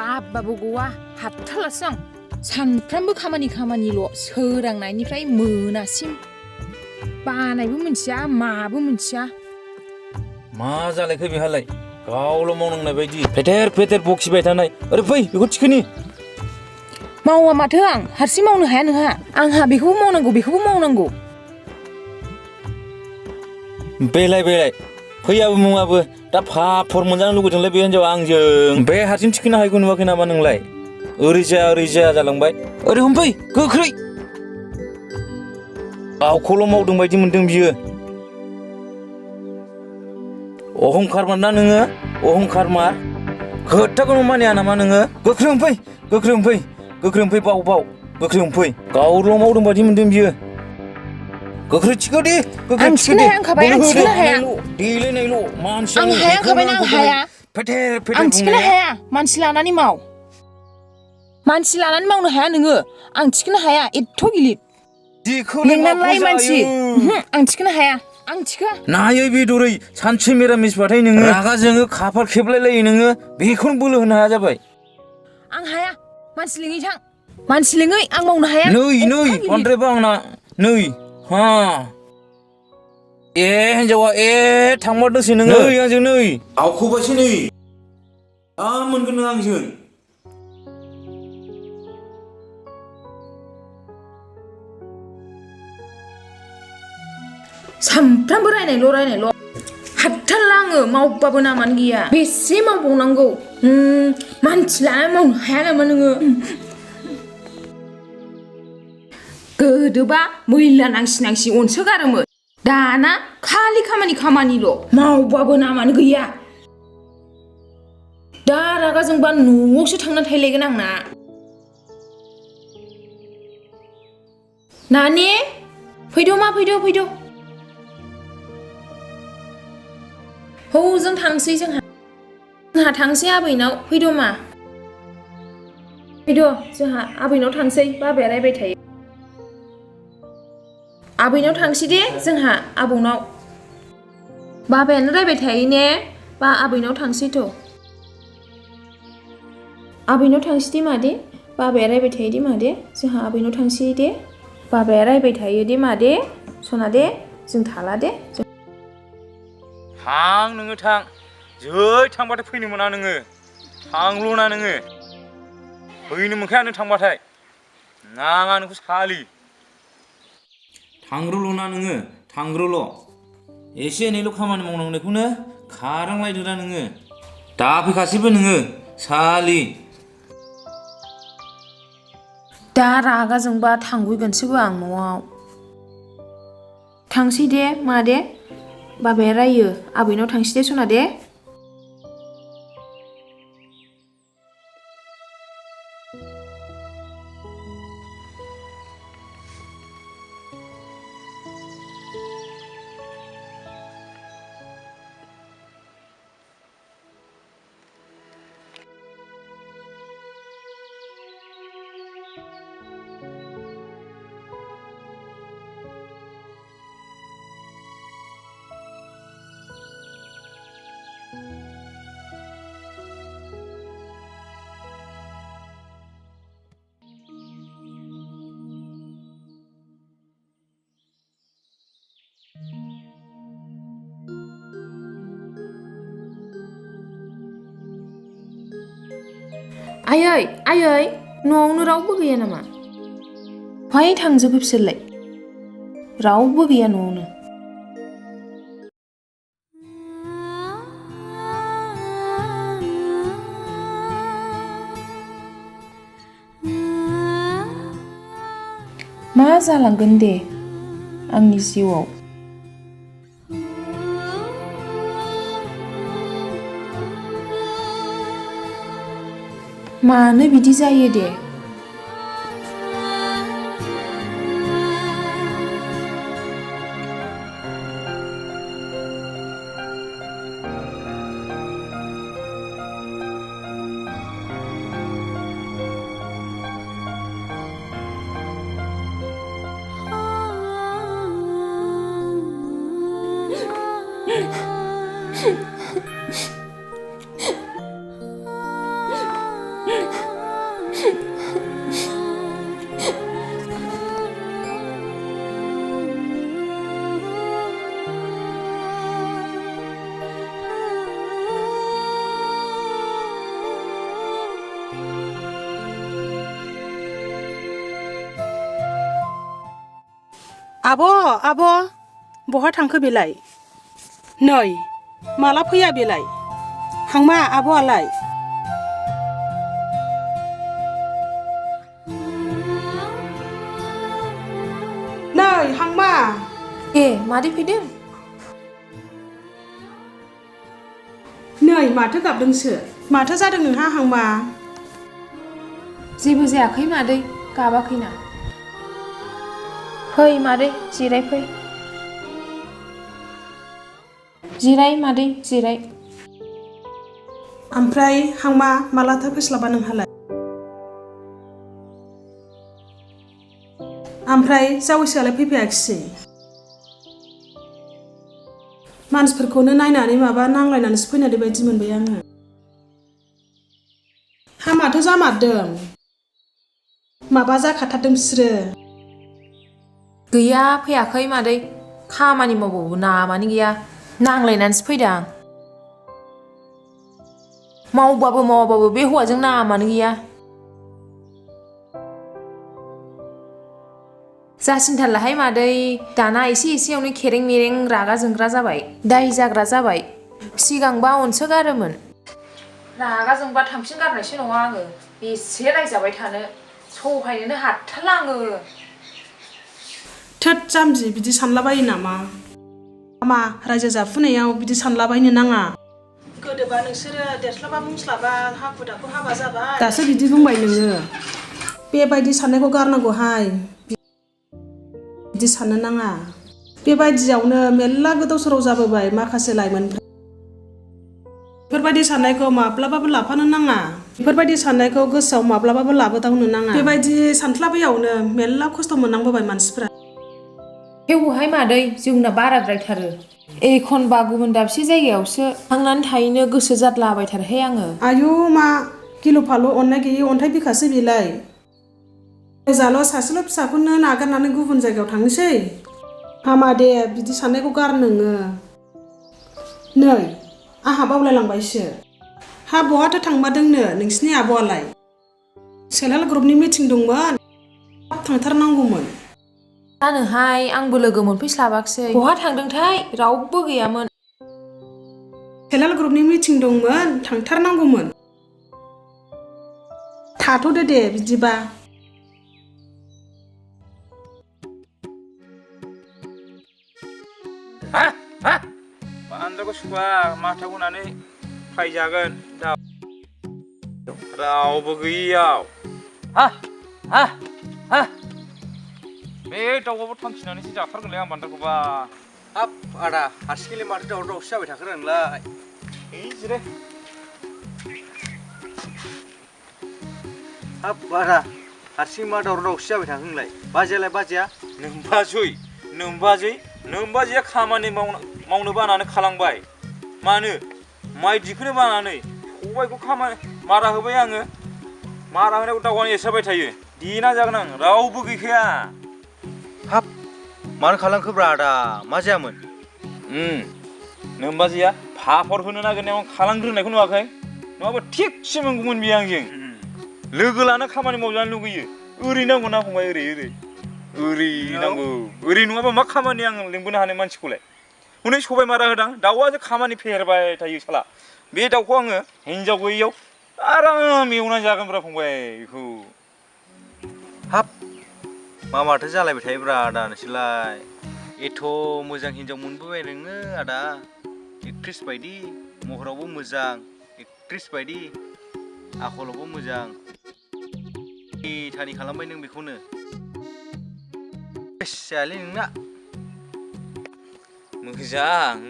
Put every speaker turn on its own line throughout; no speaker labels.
बाबाबो गवा हाथारलासो आं सानफ्रामबो खामानिल' सोरांनायनिफ्राय मोनासिम बानायबो मोनथिया माबो मोनथिया
मा जालायखो बेहालाय गावल' मावनांनाय बायदि फेथेर फेथेर बखिबाय थानाय ओरै फै बेखौ थिखोनि
मावा माथो आं हारसिं मावनो हाया नोंहा आंहा बेखौबो मावनांगौ
बेलाय फैयाबो मुङाबो दा फाफर मोनजानो लुगैदोंलाय बे हिनजावा आंजों बे हारसिं थिखोनो हायैखौ नुवाखै नामा नोंलाय ओरै जाया जालांबाय ओरै हमफै गोख्रै गावखौल' मावदों बायदि मोनदों बियो अहंखारमार ना नोङो अहंखारमार खोथाखौनो मानिया नामा नोङो गोख्रै हमफै बाव गोख्रै हमफै गावल' मावदों बायदि मोनदों बियो गोख्रै थिखो दे
आं थिखोनो हाया होनखाबाय आं थिखोनो हाया
देलायनायल' मानसि
आं हाया होनखाबाय आं हाया
फेथेर
आं थिखोनो हाया मानसि लानानै मावनो हाया नोङो आं थिखोनो हाया एथ' गिलिर लिंनानैलाय मानसि आं थिखोनो हाया आं थिखोआ
नायै बेदरै सानसे मिरामिसबाथाय नोङो रागा जोङो खाफाल खेबलायलायो नोङो बेखौनो बोलो होनो हाया जाबाय
आं हाया मानसि लिङै आं मावनो हाया
नै बांद्रायबा आंना नै हा हिनजावा थांमारदोंसै नोङो नै आंजों नै आवखौबायसो नै मोनगोन नों आंजों
सानफ्रामबो रायनायल' हाथारला आङो मावबाबो नामानो गैया बेसे मावबावनांगौ मानसि लानानै मावनो हाया नामा नोङो गोदोबा मैला नांसि अनसोगारोमोन दाना खालि खामानिल' मावबाबो नामानो गैया दा रागा जोंबा न'आवसो थांनानै थायलायगोन आंना नानि फैद' जों थांसै जोंहा थांसै आबैनाव फैद' जोंहा आबैनाव थांसै बाबाया रायबाय थायो आबैनाव थांसै दे जोंहा आबौनाव बाबायानो रायबाय थायो ने बा आबैनाव थांसैथ' आबैनाव थांसै दे मादे बाबाया रायबाय थायो दे मादे जोंहा आबैनाव थांसै दे बाबाया रायबाय थायो दे मादे सना दे जों थाला दे
थां नोङो थां जै थांबाथाय फैनो मोना नोङो थांल' ना नोङो फैनो मोनखाया नों थांबाथाय नाङा नोंखौ सालि थांग्रोल' ना नोङो थांग्रोल' एसे एनैल' खामानि मावनांनायखौनो खारांलायदों ना नोङो दा फैखासैबो नोङो सालि
दा रागा जोंबा थांगैगोनसोबो आं न'आव थांसै दे मादे बाबाया रायो आबैनाव थांसै दे सना दे आयै न'आवनो रावबो गैया नामा बहाय थांजोबो बिसोरलाय रावबो गैया न'आवनो मा जालांगोन दे आंनि जिउआव मानो बिदि जायो दे
आब' बहा थांखो बेलाय? नै माला फैया बेलाय? हांमा आब'आलाय? नै हांमा
ए मादै फैदों?
नै माथो गाबदोंसो? माथो जादों नोंहा हांमा?
जेबो जायाखै मादै, गाबाखैना। फै मादै जिराय फै। जिराय मादै जिराय।
ओमफ्राय हांमा मालाथो फैस्लाबा नोंहालाय? ओमफ्राय जावैसोआलाय फैफायाखिसै? मानसिफोरखौनो नायनानै माबा नांलायनानैसो फैनाय बायदि मोनबाय आङो। हामाथ' जामारदों। माबा जाखाथारदों बिसोरो।
गैया फैयाखै मादै, खामानि मावबाबो नामानो गैया, नांलायनानैसो फैदां। मावबाबो मावाबाबो बे हौवाजों नामानो गैया। जासिनथारलाहाय मादै, दाना एसे एसेयावनो खेरें मेरें रागा जोंग्रा जाबाय, दाय जाग्रा जाबाय। सिगांबा अनसोगारोमोन। रागा जोंबा थांफिन गारनायसो नङा आङो। बेसे रायजाबाय थानो, सहायनोनो हाथारला आङो।
थोद जाम्बि बिदि सानलाबायो नामा? हामा रायजो जाफुनायाव बिदि सानलाबायनो नाङा। गोदोबा नोंसोरो देरस्लाबा बुंस्लाबा हाखु दाखु हाबा जाबाय, दासो बिदि बुंबाय नोङो। बेबायदि साननायखौ गारनांगौहाय। बिदि साननो नाङा। बेबायदियावनो मेरला गोदाव सोराव जाबोबाय माखासे लाइमोनफ्रा। बेफोरबायदि साननायखौ माब्लाबाबो लाफानो नाङा। बेफोरबायदि साननायखौ गोसोआव माब्लाबाबो लाबोदावनो नाङा। बेबायदि सानफ्लाबैयावनो मेरला खस्थ' मोननांबोबाय मानसिफ्रा।
थेवबोहाय मादै, जोंना बाराद्रायथारो। एखनबा गुबुन दाबसे जायगायावसो थांनानै थाहैनो गोसो जाद्लाबायथारोहाय आङो।
आयु मा गिलु फालु अननाय गैयि अन्थाइ बिखासो बेलाय। जाल' सासेल' फिसाखौनो नागारनानै गुबुन जायगायाव थांनोसै? हामा दे बिदि साननायखौ गार नोङो। नै आंहा बावलायलांबायसो। हा बहाथो थांमारदोंनो नोंसिनि आब'आलाय? सेल्फ हेल्प ग्रुपनि मिटिं दंमोन, थांथारनांगौमोन।
जानोहाय आंबो लोगो मोनफैस्लाबाखिसै। बहा थांदोंथाय, रावबो गैयामोन।
सेल्फ हेल्प ग्रुपनि मिटिं दंमोन, थांथारनांगौमोन। थाथ'दो दे बिदिबा।
बांद्रायखौ सुखुवा, माथाखौ होनानै फायजागोन। रावबो गैयियाव बे दाउआबो थांखिनानैसो जाथारगोनलै आं बान्दाखौबा।
हाब आदा हारसिङैलाय माथो दावराव दावसि जाबाय थाखो नोंलाय?
जिराय।
हाब आदा हारसिं मा दावराव दावसि जाबाय थाखो नोंलाय? बाजैयालाय बाजैया? नोमबाजैया खामानि मावनो बानानै खालांबाय। मानो? माइ दिखोनो बानानै सबायखौ मारा होबाय आङो। मारा होनायाव दाउआनो एरसारबाय थायो। देना जागोन आं, रावबो गैखाया। हाब मानो खालामखोब्रा आदा, मा जायामोन?
नोमबाजैया फाफर होनो नागिरनायाव आं खालामग्रोनायखौ नुवाखै? नङाबा थिगसे मोनगौमोन बे आंजों। लोगो लानो खामानि मावजानो लुगैयो। ओरै नांगौ ना फंबाय, ओरै नांगौ। ओरै नङाबा मा खामानि आं लिंबोनो हानाय मानसिखौलाय? हनै सबाय मारा होदां, दाउआ खामानि फेहेरबाय थायो साला। बे दाउखौ आङो हिनजाव गैयियाव आराम एवनानै जागोनब्रा फंबाय बेखौ।
हाब माथो जालायबाय थायोब्रा आदा नोंसोरलाय? एथ' मोजां हिनजाव मोनबोबाय नोङो आदा, एक्ट्रिस बायदि, महरावबो मोजां, एक्ट्रिस बायदि, आखलावबो मोजां। थानि खालामबाय नों बेखौनो। जायालै नोंना।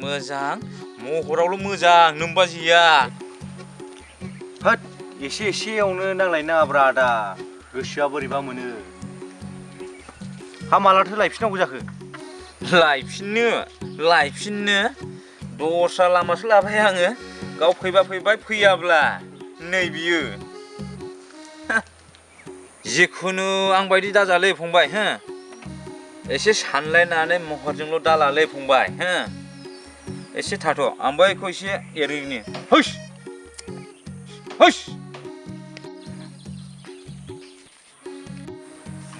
मोजां, महरावल' मोजां नोमबाजैया।
होद एसे एसेयावनो नांलायनो नाङाब्रा आदा, गोसोआ बोरैबा मोनो। हा मालाथो लायफिननांगौ जाखो?
लायफिननो दस्रा लामासो लाबाय आङो। गाव फैबा फैबाय, फैयाब्ला नै बियो। जिखुनु आं बायदि दाजालै फंबाय, एसे सानलायनानै महरजोंल' दालालै फंबाय, एसे थाथ', आंबो बेखौ एसे एरैनि।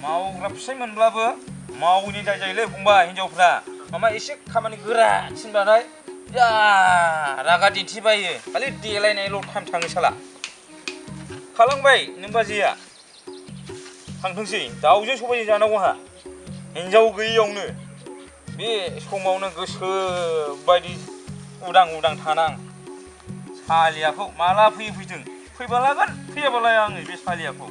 मावग्रा फिसाइ मोनब्लाबो
मावैनि दाय जायोलै फंबाय हिनजावफ्रा माबा एसे खामानि गोरा थिनबाथाय जा रागा दिन्थिबायो खालि देलायनायल' टाइम थाङो साला खालामबाय नों बाजैया थांथोंसै दाउजों सबायजों जानांगौ आंहा हिनजाव गैयियावनो बे समावनो गोसो बायदि उदां उदां थानां सालियाखौ माला फैयो फैथों फैबा लागोन फैयाबालाय आङो बे सालियाखौ